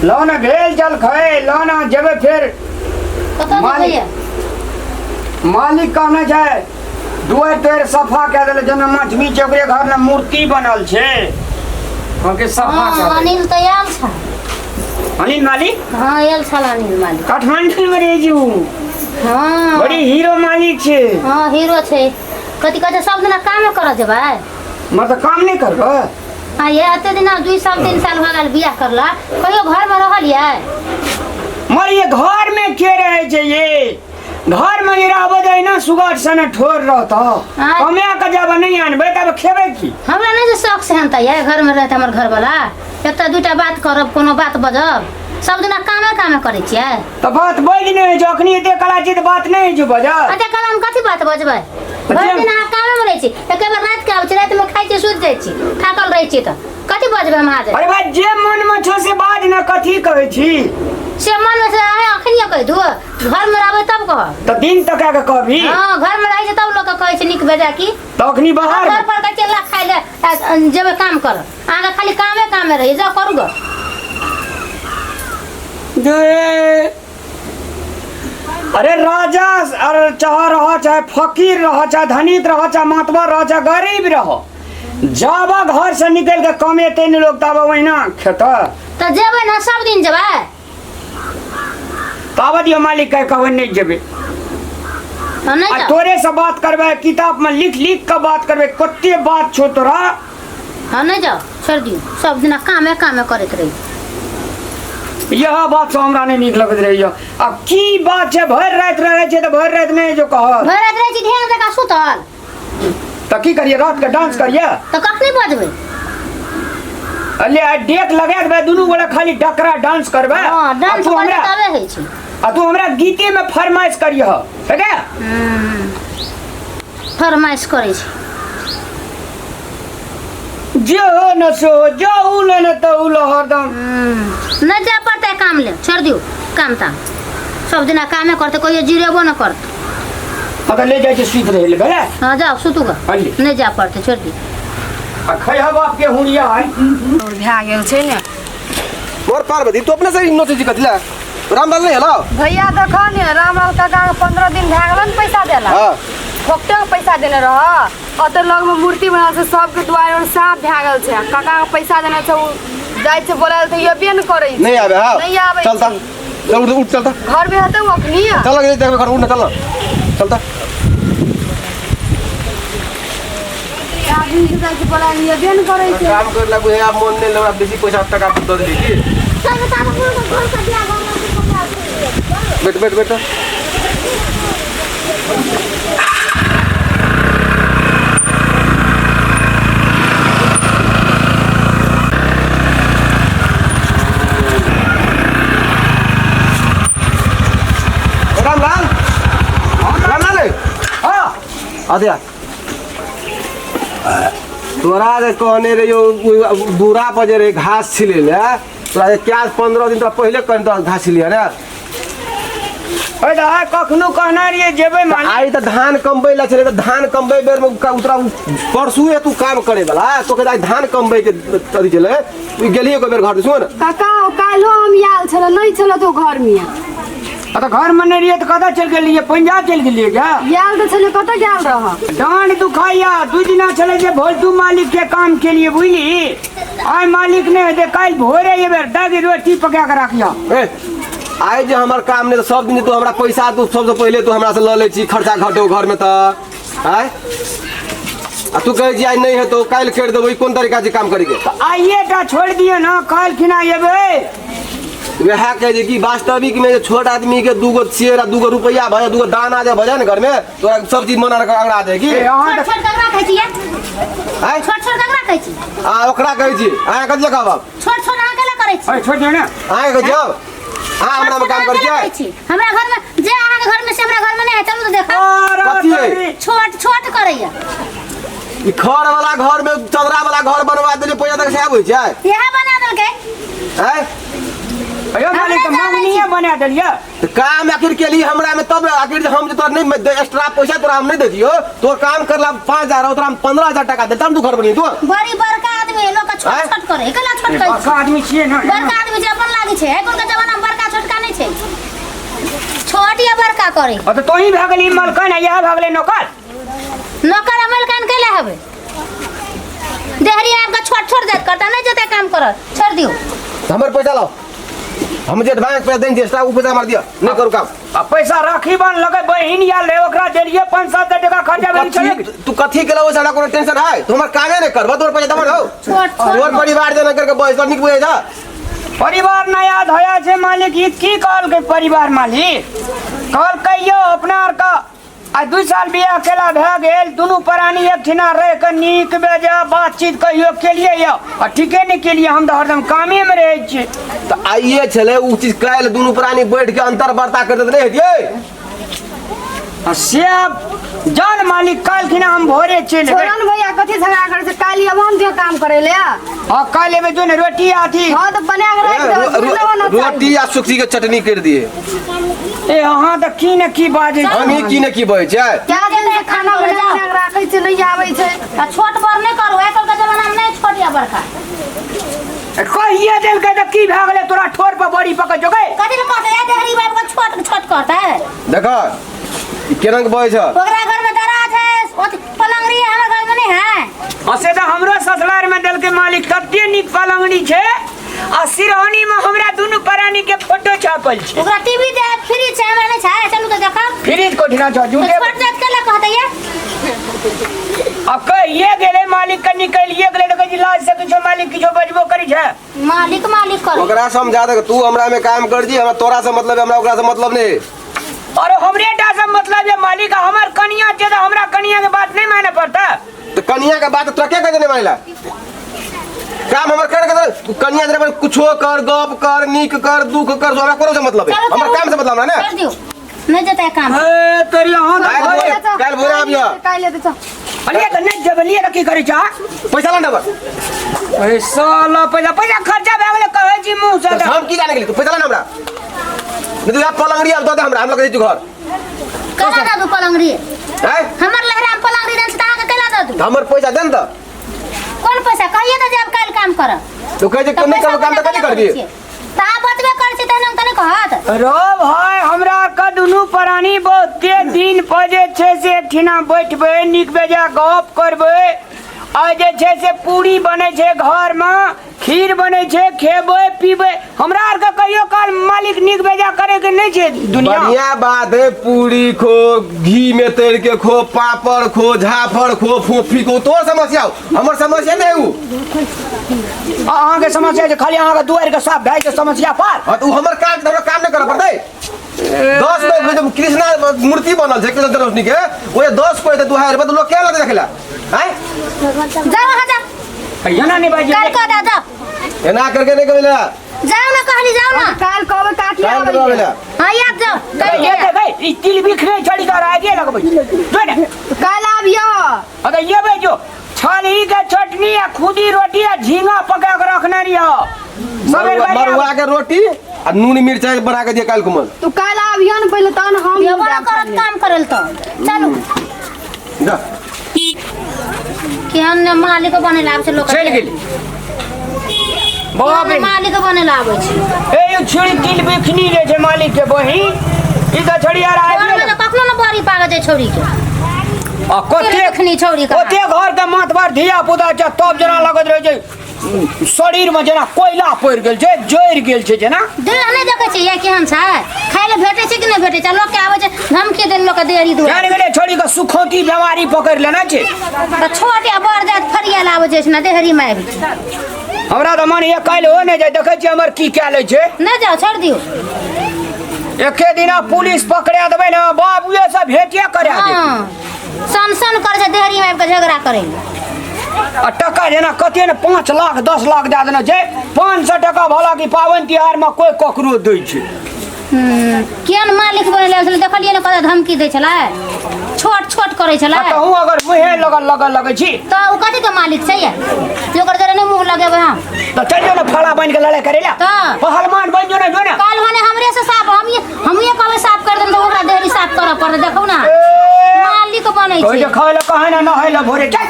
लो ने भेल जलखै लो ने जेबै फेर। कतऽ मालिक। जेबै? मालिक कहने छै दुआरि तुआरि सफा कए देले, जेना मछली छै ओकरे घर ने मूर्ति बनल छै, ओके सफा हँ कए देले। अनिल तऽ आयल छल। अनिल मालिक? हँ, आयल छल अनिल मालिक। काठमांडू में रहै छै उ। हँ। बड़ी हीरो मालिक छै। हँ, हीरो छै। कथी कहै छै, सब दिना कामे करऽ जेबै? मतलब काम नहि करबै? हाँ, ये एते दिना 2 साल 3 साल भऽ गेल बियाह करला, कहियो घरमे रहलियै? मर ये घर में के रहे छै? ये घर में जे रहबे तऽ एना सुगर सन ठोर रहतौ। हाँ। कमा के जब नहीं आनबै तब खेबै की? हमरा नहि जे शौक से तऽ ये घरमे रहते हमर घरवाला, एकटा दूटा बात करब, कोनो बात बजब, सब दिना कामे कामे करै छियै। तऽ बात बाजि नहि होइ छै अखनी, एते कला छै तऽ बात नहि होइ छै बजल। एते कला हम कथी बात बजबै? भरि दिन अहाँ कामे मे रहै छी, एके बेर राति के आबै छी, राति मे खाइ छी, सुति जाइ छी, थाकल रहै छी, तऽ कथी बजबै हम अहाँ? अरे भाई, जे मन में छौ से बाज ने, कथी कहै छी? से मन मे से अहाँ अखनियो कहि दू, घर मे रहबै तब कहब। तऽ दिन तक के कहबी? हँ, घर मे रहै छै तब लोक के कहै छै नीक बेजा की। तऽ अखनी बाहर घर पर कहै छै ला खाइ ले आ, जेबै काम कर। अहाँके खाली कामे कामे रहै, जाउ करू गऽ। जे अरे राजा अरे चाहे रह, चाहे फकीर रह, चाहे धनिक रह, चाहे मातबर रह, चाहे गरीब रह, जाबा घर से निकल के कमेते नहीं लोग तब वहिना खेत। तऽ जेबै ने, सब दिन जेबै। ताबत दियो मालिक के कहबै नहीं जेबै। हँ, नहि आ जाउ। तोरे से बात करबै, किताब में लिख लिख के बात करबै, कते बात छौ तोरा। हँ, नहि जाउ, छोड़ि दियौ, सब दिना कामे कामे करैत रही। यह बात से हमरा नहीं नीक लगैत रहैया। आब की बात छै, भरि राति रहै छै तऽ भरि राति नहि जो कहत। भरि राति रहै छी ध्यान जकाँ सुतल। तऽ की करियै, रात के डांस करियै? तऽ कखनी बजबै? अले आइ डेक लगा देबै, दुनू गोरा खाली डकरा डांस करबै। हँ, आ डांस तू करबै हमरा तबे होइ छै। आ तू हमरा गीते में फरमाइश करियह, ठीक है? फरमाइश करै छै। जे हो न सो जाऊ न न तऊ ल हरदम। नहि जाय पड़तै काम ले, छोड़ि दियौ काम ताम, सब दिना कामे करतै, कहियो जिरेबो नहि करतै। हाँ तऽ ले जाइ छै सुति रहै ले भेलै। हँ, जाउ सुतू गऽ। अल्ली। नहि जाय पड़तै, छोड़ि दियौ। आ खैह बाप के हुड़िया है। और भए गेल छै ने। मोर पार्वती, तू अपने से नोचै छी कथी लए? रामलाल नहीं हलो? भैया देखो ने, रामलाल काका के 15 दिन भए गेलन पैसा देला। हाँ। फोकटे के पैसा देने रह। ओते लग में मूर्ति बनल छै, सबके दुआरि और साफ भए गेल छै। काका के पैसा देने छै, उ जाइ छै बोलाय तऽ एबे ने करै छै। नहीं आवे? हाँ। नहीं आवे। चलता, चल उठ उठ, चलता। घर में हेतै उ अखनी? चल लगे देखबे घर, उठ ना, चल ना, चलता। आदमी के जाइ छै बोलाय लए, एबे ने करै छै। काम करे लागू है आप मन नहीं लगा, बेसी पैसा टका दऽ देली की? बैठ बैठ बैठ। रामलाल, रामलाल। हाँ। अरे तोरा जे कहने रहियो दूरा पर जे रहे घास छिले ले, तोरा जे क्या 15 दिन तोरा पहिले कहने तोरा घास छिलिया रे। अरे दादा, कखनो कहना रहिए जेबै मालिक। आइ तऽ धान कमबै ला छलै, तऽ धान कमबै बेर में उतरा परसुए तू काम करे वाला तो के आइ धान कमबै के अथी छलै, तू गेलियै एको बेर घर सुन? काका, काल्हो हम आयल छल, नहि छल तो घर में। आ तऽ घर में नहीं रहिए तऽ कतऽ चलि गेलियै? पंजाब चलि गेलियै क्या? आयल तऽ छलै, कतऽ गेल रह? डाँड दुखाइया, 2 दिना छलै जे भोलटू मालिक के काम के लिए, बुझली? आइ मालिक नहि हेतै, काल्हि भोरे एबै, दागी रोटी पका के राखियह। ए, आइ जे हमर काम नहि तऽ सब दिन तू हमरा पैसा तू सबसे पहिले तू हमरा से लऽ लै छी, खर्चा घटो घर में तऽ आय आ तू कहै छी आइ नहि हेतौ, काल्हि करि देबौ, ई कोन तरीका छै काम करैके? आइए टा छोड़ि दियौ ने, काल्हि खिना एबै। वएह कहै छै कि वास्तविक में जे छोट आदमी के दूगो शेर आ दूगो रुपैया भऽ जाय, दूगो दाना जे भऽ जाय ने घर में, तोरा सब चीज मन अगड़ा दे की। ए, अहाँ छोट तऽ छोट ककरा कहै छियै? आय? छोट छोट ककरा कहै छी? आ ओकरा कहै छी, अहाँ कथी कहब? छोट छोट अहाँ केला करै छी? अरे छोड़ि दियौ ने। अहाँ कहै छी अब अहाँ हमरा में काम करै छियै? छी हमरा घर में जे अहाँके घर में से हमरा घर में नहीं है, चलू तऽ देखा। अरे कथी है? तोरी। छोट छोट करैया। ई खर वाला घर में चदरा वाला घर बनवा देली, पैसा तक से आबै छै? इएह बना देलकै। आँय? अयो मालिक, तऽ हमरा जानै मंगनीये छी। बना देलियै। तऽ काम आखिर केली हमरा में तब आखिर जे हम जे तोरा नहीं एक्स्ट्रा पैसा तोरा हम नहीं देतियो, तोर काम करला 5000 तोरा हम 15,000 टाका देता, हम तू घर बनी तू। बड़ी बड़का आदमी है, लोक के छोट आँय? छोट करे, केना छोट करै बड़का आदमी छियै ने। बड़का आदमी छै, अपन लागै छै। छै आइ काल्हिके जमानामे बड़का छोटका नहि छै छोट या बड़का करै आ तऽ तोही भए गेली मलकन आ इएह भए गेलै नौकर नौकर आ मलकान कैला हेबै देहरी आबि कऽ छोट छोट जाइत करता नहि जेतै काम करत छोड़ि दियौ हमर पैसा लाओ हम जे एडवांस पैसा देने छियै एक्स्ट्रा ओ पैसा हमरा दिअ नहि करू काम आ पैसा राखी बन लगे बहिन या ले ओकरा देलिए 5-7 टका खर्चा भेल छलै तू कथी के ओहिसँ हमरा कोनो टेंशन है तू हमर कामे नहि करबह तोहर पैसा देबह हौ छोट छोट तोहर परिवार जेना करके बस तोहर नीक बुझै छह परिवार नया धोया छै मालिक ई की कहलकै परिवार मालिक कहलकै यौ अपना आरके आ 2 साल बियाह केला भए गेल दुनू प्राणी एक ठिना रहि कऽ नीक बेजा बातचीत कहियो केलिए यौ आ ठीके नहि केलिए हम तऽ हरदम कामेमे रहै छियै तऽ आइए छलै ओ चीज काल्हि दुनू प्राणी बैठ के अंतर्वार्ता करते तऽ नहि हेतियै आ से आब जान मालिक काल्हिखिना हम भोरे चलि एबै छोड़न भैया कथी झगड़ा करै छै काल्हि अबो हम दियो काम करै ले आ काल्हि एबै जो ने रोटी आथी हाँ तऽ बना के राखि देबै सुनलो ना चाही। रोटी आ सुखी के चटनी कर दिए ए अहाँ तऽ की ने की बाजै छी हम ही की ने की बजै छै कए दिन से खाना बना बना के राखै छै नहि आबै छै आ छोट बड़ नहि करू आइ काल्हिके जमानामे नहि छोट या बड़का कहिए देलकै तऽ की भए गेलै तोरा ठोर पर बड़ी पकड़ जोगे कथी लए कहतै ए देहरी बाबू के छोट छोट कहतै देख ई केना के बजै छ ओकरा घर में दराज है ओथी पलंगड़ी है हमर घर में नहीं है आ से तऽ हमरो ससुराल में देलकै मालिक कते नीक पलंगड़ी छै आ सिरहानी में हमरा दुनू प्राणी के फोटो छापल छै ओकरा टीवी दे फ्रिज छै हमरा नहीं छै चलू तऽ देखब फ्रिज कोठिना छौ तो झूठे छोट जात के लए कहतै ये आ कहिए गेलै मालिक के निकलिए गेलै तऽ कहै छै लाज से किछो मालिक किछो बजबो करै छै मालिक मालिक करै ओकरा समझा दे तू हमरा में काम कर जी हमरा तोरा से मतलब है, हमरा ओकरा से मतलब नहीं और हमरे टा से मतलब है मालिक हमर कनिया छै तऽ हमरा कनिया के बात नहीं माने पड़ता तो कनिया के बात तोरा के कह देने मानिला काम हमर कर के दे, तू कनिया दे कुछो कर गप कर नीक कर दुख कर हमरा कोनो से मतलब है चलो हमर चलो काम से मतलब है ना कर दियो नहीं जेतै काम ए तोरी अहाँ काल्हि भोरे काल्हि भोरे आबियह काल्हि एतै चल अलिए तऽ नहि जबलिए तऽ की करै छा पैसा ला नंबर अरे साला पैसा पैसा खर्चा भए गेलै कहै छी मुँह से तऽ। हम की जाने गेली तू पैसा ला ना हमरा नहीं तो यार पलंगड़ी अब दे दे हमरा हम लग जाइ घर केना दऽ दू पलंगड़ी हैं हमर लहरा में पलंगड़ी देन छै तऽ अहाँके केना दऽ दू हमर पैसा दे ने तऽ कोन पैसा कहिए तऽ जायब काल्हि काम करब तू कहै छै तऽ नहि पैसा करब काम तऽ केना कथी करबी करै छियै? तऽ अहाँ बतबे करै छी तहन हम तऽ नहि कहत रो भाय हमरा के दुनू प्राणी बहुते दिन पर जे छै से एकठिना बैठबै नीक बेजा गप करबै आ जे छै से पूरी बनै छै घरमे खीर बनै छै खेबै पीबै हमरा आरके कहियो काल मालिक नीक बेजा करे के नहि छै दुनिया बढ़िया बात है पूरी खो घी में तर के खो पापड़ खो झाफड़ खो फोफी खो तोर समस्या हो हमर समस्या नहीं उ अहाँके समस्या छै खाली अहाँके दुआरि के साफ भए छै समस्या पर हाँ तो उ हमर काम हमरा काम नहीं करऽ पड़तै 10 गो जब कृष्णा मूर्ति बनल छै कृष्ण जन्माष्टमी के ओए 10 कोई तऽ दुहार पर लोग केना लगतै देखला हैं जाओ अहाँ जाओ एना नहि बाजि काल्हि कह दे जाओ एना करके नहीं करेला जाओ ना कहली जाओ ना काल्हि कहबै काकी काल आबै करवावे ला हाँ याद जाओ काल्हि ये देखै ई तिल बिखरे छड़ी तर आगे लगबै जो ने काल्हि आबियौ अरे ये भाई जो छाली के चटनी आ खुदी रोटी आ झींगा पका के रखने रहियो सबेर मरुआ बारी मरुआ के रोटी आ नून मिरचाई बना के दिया काल कुमल तू काल्हि आबियौ ने पहिले तहन हम व्यवहार जायब करत काम करल तो चलू जा केहन ने मालिक बने ला आबै छै लोक चलि गेली बाप रे मालिक बने ला आबै छै ए यो छिड़ी तिल बिखनी जे छै मालिक के बहिन ई तऽ छड़ी आर घर आबि में तऽ कखनो ने बड़ी पागल छै छौड़ी के आ कते देखनी छौड़ी के ओते घर के मातबर धिया पुता छै तब जेना लगैत रहै छै शरीर में जेना कोयला पड़ि गेल छै जरि गेल छै जेना देह नहि देखै छै या केहन छै खाय लए भेटै छै कि नहि भेटै छै लोक के आबै छै धमकी देल लोक के देहरी दुआर जानि गेलै छोड़ी के सुखौती बीमारी पकड़ि लेने छै तऽ छोट या बड़ जात फरिया लाबै छै ने देहरी मे आबि छै हमरा तऽ मन ये काल्हि हो नहि जाइ देखै छियै हमर की कए लै छै नहि जाउ छोड़ि दियौ एके दिना पुलिस पकड़ा देबै ने बाबुए से भेटे करा देत हँ सन सन करै छै देहरी मे आबि कऽ झगड़ा करै लए आ टका जेना कते ने 5 लाख 10 लाख दए देने छै 500 टका भला कि पाबनि तिहारमे कोइ ककरो दै छै केहन मालिक बनै लए छलै देखलियै ने कतऽ धमकी दै छलै छोट छोट करै छलै आ तहूँ अगर मुँहे लगल लगल लगै छी तऽ ओ कथीके मालिक छै ये जे ओकर जरे नहि मुँह लगेबै हम तऽ चलि जो ने फड़ा बनि के लड़ाइ करै लए तऽ? पहलवान बनि जो ने जो ने काल्हि भने हमरे से साफ हमिये कहबै साफ कर देम तऽ ओकरा देहरी साफ करऽ पड़तै देखू ने ए, मालिक बनै कहै छै छै खाय लए कहै ने नहाय लए भोरे चल